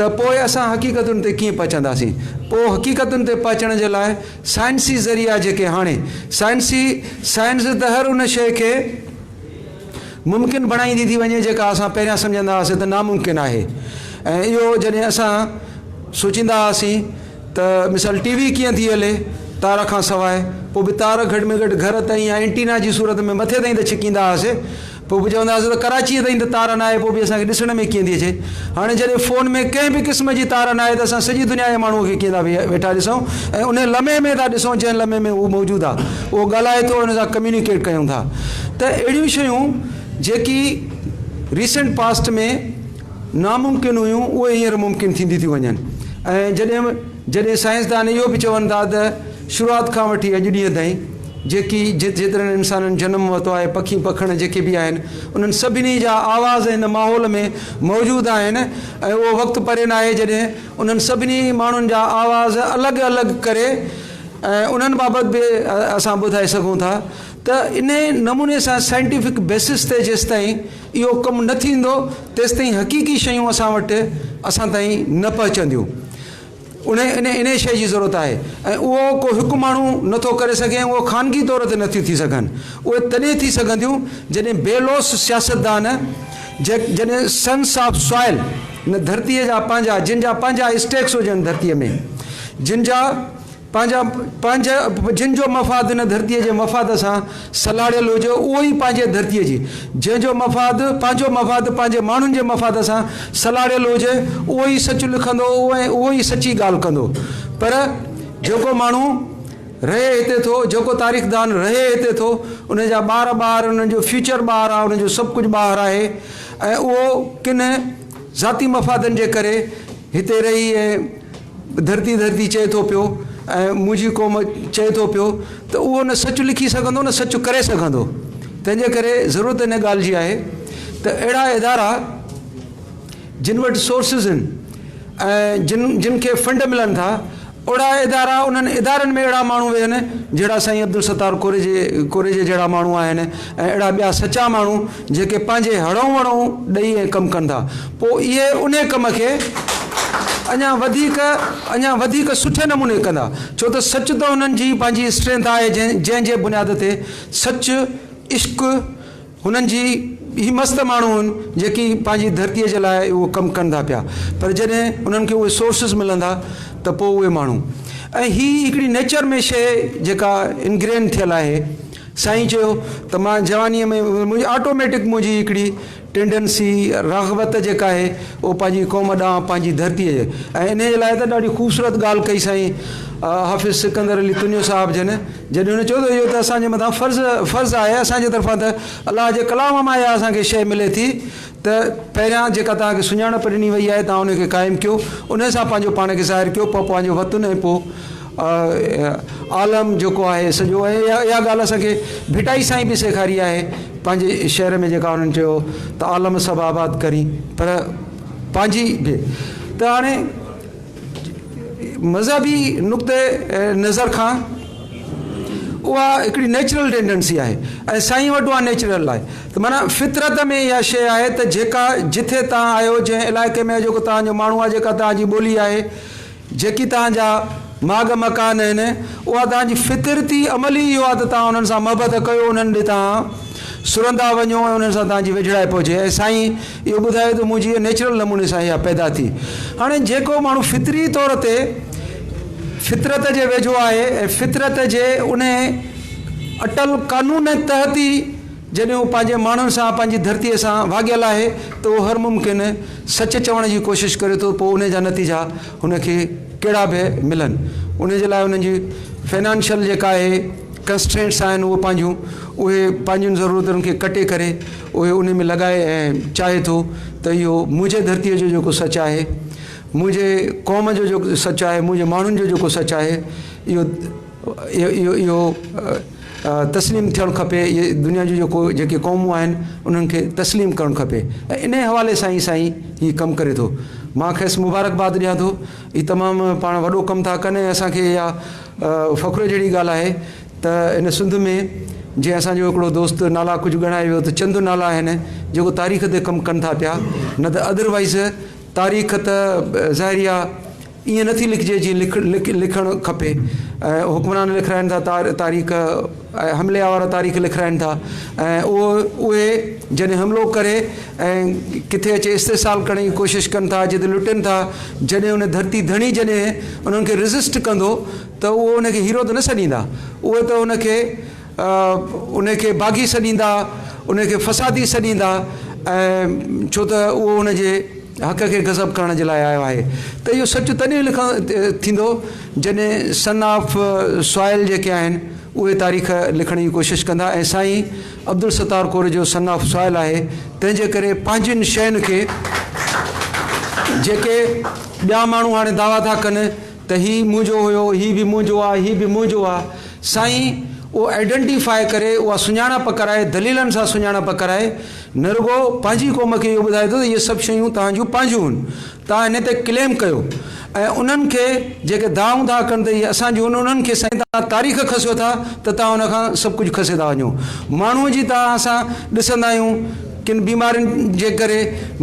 ته پوء اسان حقيقتن تي ڪيئن پهچنداسين؟ پوء حقيقتن تي پهچڻ جي لاء سائنسي ذريعا جيڪي هاڻي سائنسي سائنس ته هر ان شيء کي ممڪن بڻائيندي ٿي وڃي جيڪا اسان پهريان سمجهندا هئاسين ته ناممڪن آهي ۽ اهو جڏهن اسان سوچيندا هئاسين ته مثال ٽي وي ڪيئن ٿي هلي تار کان سواء پوء به تار گهٽ ۾ گهٽ گهر تائين يا اينٽينا جي صورت ۾ مٿي تائين ته ڇڪيندا هئاسي پوء به چوندا هئاسي ته ڪراچيء تائين ته تار ناهي پوء به اسان کي ڏسڻ ۾ ڪيئن ٿي اچي هاڻي جڏهن فون ۾ ڪنهن به قسم جي تار ناهي ته اسان سڄي دنيا جي ماڻهوء کي ڪيئن ٿا ويٺا ڏسون ۽ انهي لمحي ۾ ٿا ڏسون جنهن لمحي ۾ هو موجود آهي اهو ڳالهائي ٿو ان سان ڪميونيڪيٽ ڪيون ٿا ته اهڙيون شيون جيڪي ريسنٽ پاسٽ ۾ ناممڪن هيون اهي هينئر ممڪن ٿينديون ٿيون وڃن ۽ جڏهن جڏهن سائنسدان اهو به چون ٿا ته شروعات کان وٺي اڄ ڏينهن تائين جيڪي جيترن انسانن جنم ورتو آهي پکي پکڻ جيڪي به آهن انهن سڀني جا آواز هن ماحول ۾ موجود آهن ۽ اهو وقت پري ناهي جڏهن انهن سڀني ماڻهن جا آواز الڳ الڳ ڪري ۽ انهن بابت به اسان ٻڌائي سگهون ٿا ته انهي نموني سان سائنٽيفڪ بيسس تي جيستائين اهو ڪم نه ٿيندو تيستائين حقيقي شيون اسان وٽ اسان تائين نه پهچنديون. انهي انهي شيء جي ضرورت آهي ۽ اهو ڪو هڪ ماڻهو نه ٿو ڪري سگهي ۽ اهو خانگي طور تي نه ٿيون ٿي سگهن. اهي تڏهن ٿي سگهنديون جڏهن بي لوث سياستدان جڏهن سنس آف سوائل ان ڌرتيء جا پنهنجا جن جا پنهنجا اسٽيڪس هجن ڌرتيء ۾ جن جا پنهنجا پنهنجا جن جو مفاد هن ڌرتيء جي مفاد سان سلهاڙيل هجي اهو ئي پنهنجي ڌرتيء جي جنهن جو مفاد پنهنجو مفاد پنهنجي ماڻهن جي مفاد سان سلهاڙيل هجي اهو ئي سچ لکندو ۽ اهو ئي سچي ڳالهه ڪندو پر جيڪو ماڻهو رهي هتي ٿو جيڪو تاريخدان رهي هتي ٿو ان جا ٻار ٻاهر انهن جو فيوچر ٻاهر آهي ان جو سڀ ڪجهه ٻاهر آهي ۽ اهو ڪن ذاتي مفادن جي ڪري هتي رهي ۽ ڌرتي ڌرتي چئي ٿو پيو ۽ منهنجي قوم چئي ٿو پيو ته اهو نه سچ لکي سگهندو نه سچ ڪري سگهندو تنهن جي ڪري ضرورت ان ڳالهه جي آهي ته اهڙا ادارا جن وٽ سورسز آهن ۽ جن جن کي فنڊ ملن ٿا اهڙا ادارا انهن ادارن ۾ اهڙا ماڻهو ويهن جهڙا سائين عبدالستار ڪوريجي ڪوريجي جهڙا ماڻهو آهن ۽ اهڙا ٻيا سچا ماڻهو جيڪي پنهنجي هڙئون وڙئون ڏئي ۽ ڪم ڪن ٿا پوء اهي انهي ڪم کي اڃا وڌيڪ اڃا وڌيڪ سٺي نموني ڪندا ڇو ته سچ ته انهن جي پنهنجي اسٽرينٿ آهي جنهن جي بنياد تي سچ عشق هنن جي هي مست ماڻهو آهن جيڪي پنهنجي ڌرتي جي لاء اهو ڪم ڪن ٿا پيا پر جڏهن انهن کي اهي سورسز ملندا ته پوء اهي ماڻهو ۽ هي هڪڙي نيچر ۾ شيء جيڪا انگرين ٿيل آهي سائين چيو ته مان جوانيء ۾ منهنجي آٽوميٽڪ منهنجي هڪڙي ٽينڊنسي، رغبت جيڪا آهي اهو پنهنجي قوم ڏانهن پنهنجي ڌرتيء جي ۽ انهيء جي لاء ته ڏاڍي خوبصورت ڳالهه ڪئي سائين حافظ سڪندر علي تنيو صاحب جن جڏهن هن چيو ته اهو ته اسان جي مٿان فرض فرض آهي اسان جي طرفان ته الله جي ڪلام مان اها اسان کي شيء ملي ٿي ته پهريان جيڪا توهان کي سڃاڻپ ڏني وئي آهي توهان ان کي قائم ڪيو انهيء سان پنهنجو پاڻ کي ظاهر ڪيو پوء پنهنجو وطن ۽ پوء عالم جيڪو آهي سڄو ۽ اها ڳالهه اسان کي ڀٽائي سائين به سيکاري آهي پنهنجي شعر ۾ جيڪا انهن چيو ته عالم سڀ آباد ڪرين پر پنهنجي به ته هاڻي مذهبي نقطه نظر کان اها هڪڙي نيچرل ٽينڊنسي آهي ۽ سائين وٽ اها نيچرل آهي ته معنيٰ فطرت ۾ اها شيء آهي ته جيڪا جٿي توهان آهيو جنهن علائقي ۾ جيڪو توهان جو ماڻهو آهي جيڪا توهان جي ٻولي آهي جيڪي توهان جا ماڳ مڪان آهن، اها توهان جي فطرتي عمل ئي اهو آهي ته توهان انهن سان محبت ڪيو، انهن ڏي توهان سرندا وڃو ۽ انهن سان توهان جي ويجهڙائي پهچي ۽ سائين اهو ٻڌايو ته منهنجي نيچرل نموني سان اها پيدا ٿي. هاڻي جيڪو ماڻهو فطري طور تي فطرت جي ويجهو آهي ۽ فطرت جي انهي اٽل قانون تحت ئي جڏهن هو پنهنجي ماڻهن سان پنهنجي ڌرتيء سان واڳيل آهي ته اهو هر ممڪن سچ چوڻ جي ڪوشش ڪري ٿو پوء انهي جا نتيجا هن کي ڪهڙا به ملن انهي جي لاء انهن جي فنانشل جيڪا آهي ڪنسٽرينٽس آهن اهي پنهنجون اهي پنهنجين ضرورتن کي ڪٽي ڪري اهي انهي ۾ لڳائي ۽ چاهي ٿو ته اهو منهنجي ڌرتيء جو جيڪو سچ آهي منهنجي قوم جو جيڪو سچ آهي منهنجي ماڻهن جو جيڪو سچ آهي اهو اهو اهو تسليم ٿيڻ کپي اهي دنيا جون جيڪو جيڪي قومون آهن انهن کي تسليم ڪرڻ کپي ۽ انهي حوالي سان ئي سائين هي ڪم ڪري ٿو مان کيس مبارڪباد ڏيان ٿو هي تمام پاڻ وڏو ڪم ٿا ڪن ۽ اسان کي اها فخر جهڙي ڳالهه آهي ته هن سنڌ ۾ جنهن اسان جو هڪڙو دوست نالا ڪجهه ڳڻائي ويو ته چند نالا آهن جيڪو تاريخ تي ڪم ڪن ٿا پيا نه ته ادروائز تاريخ ته ظاهري آهي ائين نٿي لکجي جيئن لکڻ کپي ۽ حڪمران لکرائن ٿا تاريخ ۽ حملي آور تاريخ لکرائن ٿا ۽ اهو اهي جڏهن حملو ڪري ۽ ڪٿي اچي استحصال ڪرڻ جي ڪوشش ڪن ٿا جتي لٽن ٿا جڏهن ان ڌرتي ڌڻي جڏهن انهن کي ريزسٽ ڪندو ته اهو ان کي هيرو ته نه سڏيندا اهي ته ان کي ان کي باغي سڏيندا ان کي فسادي سڏيندا ۽ ڇو ته اهو ان جي حق کي غضب ڪرڻ جي لاء آيو آهي ته اهو سچ تڏهن لکڻ ٿيندو جڏهن سن آف سوائل جيڪي آهن اهي تاريخ لکڻ جي ڪوشش ڪندا ۽ سائين عبدالستار ڪور جو سن آف سوائل آهي تنهن جي ڪري پنهنجين شين کي جيڪي ٻيا ماڻهو هاڻي دعويٰ ٿا ڪن ته هي منهنجو هيو هي به منهنجو آ هي به منهنجو آ سائين اهو آئيڊنٽيفاء ڪري اها سڃاڻپ ڪرائي دليلن سان سڃاڻپ ڪرائي نه رڳو پنهنجي قوم کي اهو ٻڌائي ٿو ته اهي سڀ شيون توهان جون پنهنجون هن توهان هن تي ڪليم ڪيو ۽ انهن کي جيڪي دانهون ٿا ڪن ته اهي اسان جون هن انهن کي سائين توهان تاريخ کسيو ٿا ته توهان ان کان سڀ ڪجهه کسي ٿا وڃو ماڻهو جي توهان اسان ڏسندا آهيون ڪن بيمارين جي ڪري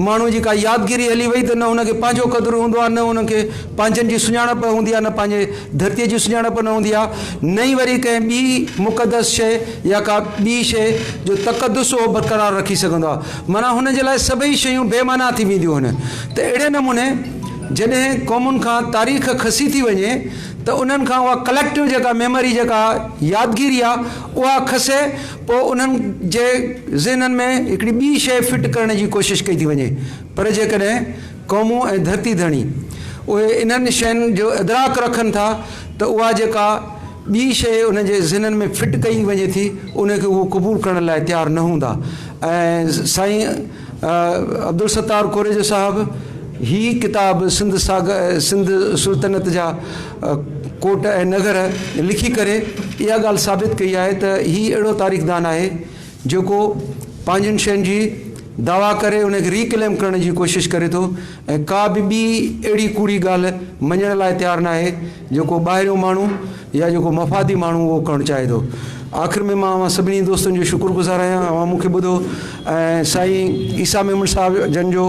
ماڻهو جي ڪا يادگيري هلي وئي ته نه هن کي پنهنجو قدر هوندو آهي نه هن کي پنهنجن جي سڃاڻپ هوندي آهي نه پنهنجي ڌرتيء جي سڃاڻپ نه هوندي آهي نه ئي وري ڪنهن ٻي مقدس شيء يا ڪا ٻي شيء جو تقدس اهو برقرار رکي سگهندو آهي معنيٰ هن جي لاء سڀئي شيون بي معنيٰ ٿي وينديون هن ته اهڙي نموني جڏهن قومن کان تاريخ کسي ٿي وڃي ته انهن کان اها ڪليڪٽو جيڪا ميموري جيڪا يادگيري آهي اها کسي پوء انهن جي ذهنن ۾ هڪڙي ٻي شيء فٽ ڪرڻ جي ڪوشش ڪئي ٿي وڃي پر جيڪڏهن قومون ۽ ڌرتي ڌڻي اهي انهن شين جو ادراڪ رکن ٿا ته اها جيڪا ٻي شيء انهن جي ذهنن ۾ فٽ ڪئي وڃي ٿي ان کي هو قبول ڪرڻ لاء تيار نه هوندا ۽ سائين عبدالستار ڪوريجو صاحب هي ڪتاب سنڌ ساگ سنڌ سلطنت جا ڪوٽ ۽ نگر لکي ڪري اها ڳالهه ثابت ڪئي آهي ته هي اهڙو تاريخدان آهي جيڪو پنهنجين شين جي دعويٰ ڪري ان کي ريڪليم ڪرڻ جي ڪوشش ڪري ٿو ۽ ڪا به ٻي اهڙي ڪوڙي ڳالهه مڃڻ لاء تيار ناهي جيڪو ٻاهريون ماڻهو يا جيڪو مفادي ماڻهو اهو ڪرڻ چاهي ٿو. آخر ۾ مان اوهان سڀني دوستن جو شڪر گذار آهيان اوهان مون کي ٻڌو ۽ سائين عيسيٰ ميمڻ صاحب جن جو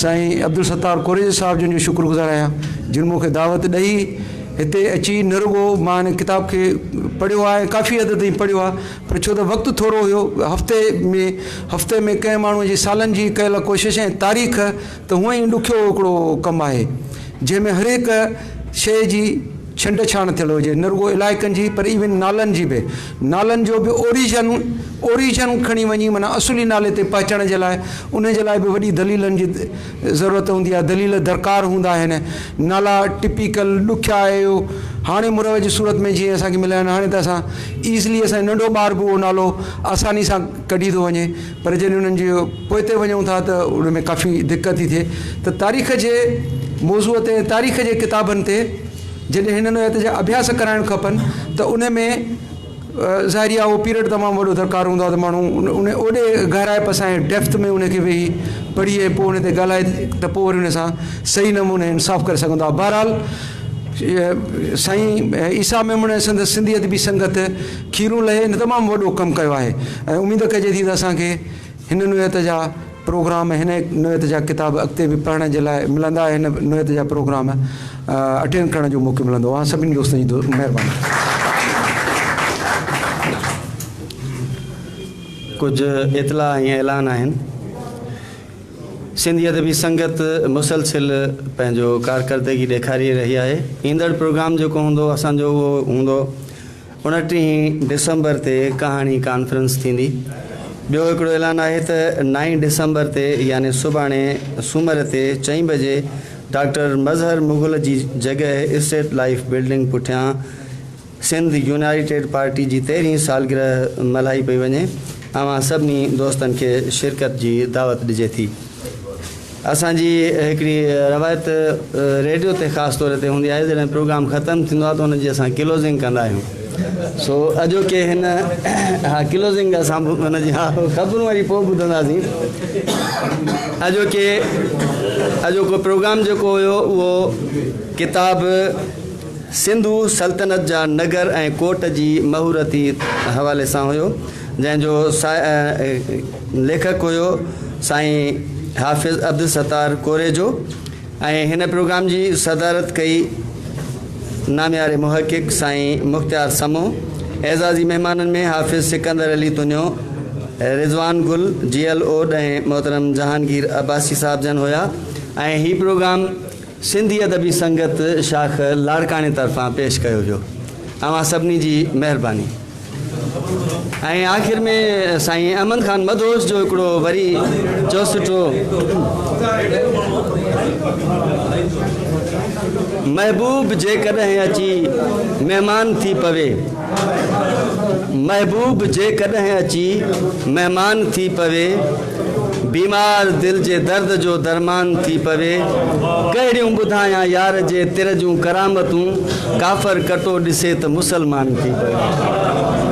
سائين عبدالستار ڪوريجو صاحب جن جو شڪر گذار آهيان جن مون کي دعوت ڏئي هتي اچي نه رڳو مان هن ڪتاب کي پڙهيو آهي ۽ ڪافي حد تائين پڙهيو آهي پر ڇو ته وقت ٿورو هيو هفتي ۾ هفتي ۾ ڪنهن ماڻهو جي سالن جي ڪيل ڪوشش ۽ تاريخ ته هونئن ئي ڏکيو هڪڙو ڪم آهي جنهن ۾ هر هڪ شيء جي ڇنڊ ڇاڻ ٿيل هجي نه رڳو علائقن جي پر ايون نالن جي به نالن جو به اوريجن Origin کڻي وڃي معنيٰ اصلي نالي تي پهچڻ جي لاء ان جي لاء به وڏي دليلن جي ضرورت هوندي آهي دليل درڪار هوندا آهن نالا ٽپيڪل ڏکيا اهو هاڻي مروج صورت ۾ جيئن اسان کي مليا آهن هاڻي ته اسان ايزلي اسان جو ننڍو ٻار به اهو نالو آساني سان ڪڍي ٿو وڃي پر جڏهن انهن جي پوئتي وڃون ٿا ته ان ۾ ڪافي دقت ٿي ٿئي ته تاريخ جي موضوع تي تاريخ جي ڪتابن تي جڏهن هن نوعيت جا اڀياس ڪرائڻ کپن ته ان ۾ ظاهري آهي اهو پيريڊ تمام وڏو درڪار هوندو آهي ته ماڻهو ان اوڏي گهرائپ سان ۽ ڊيپٿ ۾ ان کي ويهي پڙهي ۽ پوء ان تي ڳالهائي ته پوء وري ان سان صحيح نموني انصاف ڪري سگهندو آهي بهرحال سائين عيسيٰ ميمڻ ۽ سندس سنڌي ادبي سنگت کيرون لهي هن تمام وڏو ڪم ڪيو آهي ۽ اميد ڪجي ٿي ته اسان کي هن نوعيت جا پروگرام هن نوعيت جا ڪتاب اڳتي به پڙهڻ جي لاء ملندا ۽ هن نوعيت جا پروگرام اٽينڊ ڪرڻ جو موقعو ملندو. اوهان سڀني دوستن جي مهرباني. ڪجهه اطلاع ۽ اعلان آهن. سنڌي ادبي سنگت مسلسل پنهنجو ڪارڪردگي ڏيکاري رهي آهي. ايندڙ پروگرام جيڪو هوندو اسان جو اهو هوندو اڻٽيهين ڊسمبر تي ڪهاڻي ڪانفرنس ٿيندي. ٻيو هڪڙو اعلان آهي ته نائين ڊسمبر تي يعني سڀاڻي سومر تي چئين بجي ڊاڪٽر مظهر مغل جي جڳهه اسٽيٽ لائيف بلڊنگ پٺيان سنڌ يونائيٽيڊ پارٽي جي تيرهين سالگرهه ملهائي پئي وڃي. اوهان سڀني دوستن کي شرڪت جي دعوت ڏجي ٿي. اسان جي هڪڙي روايت ريڊيو تي خاص طور تي هوندي آهي جڏهن پروگرام ختم ٿيندو آهي ته ان جي اسان ڪلوزنگ ڪندا آهيون سو اڄوڪي هن ها ڪلوزنگ اسان ان جي ها خبرون وري پوء ٻڌنداسين اڄوڪي اڄوڪو پروگرام جيڪو هيو اهو ڪتاب سنڌو سلطنت جا نگر ۽ ڪوٽ جي مهورتي حوالي سان هيو جنهن جو ليکڪ هيو سائين حافظ عبدالستار ڪوريجو ۽ هن پروگرام جي صدارت ڪئي نامياري محقق سائين مختيار سمو اعزازي مهمانن ۾ حافظ سڪندر علي تنيو رضوان گل جي ايل اوڏ ۽ محترم جهانگير عباسي صاحب جن هيا ۽ هي پروگرام سنڌي ادبي سنگت شاخ لاڙڪاڻي طرفان پيش ڪيو ويو. اوهان سڀني جي مهرباني. ۽ آخر ۾ سائين احمد خان مدهوش جو هڪڙو وري چوسٽو محبوب جيڪڏهن اچي مهمان ٿي پوي محبوب جيڪڏهن اچي مهمان ٿي پوي بيمار دل جي درد جو درمان ٿي پوي ڪهڙيون ٻڌايان يار جي تر جون ڪرامتون ڪافر ڪٽو ڏسي ته مسلمان ٿي پوي.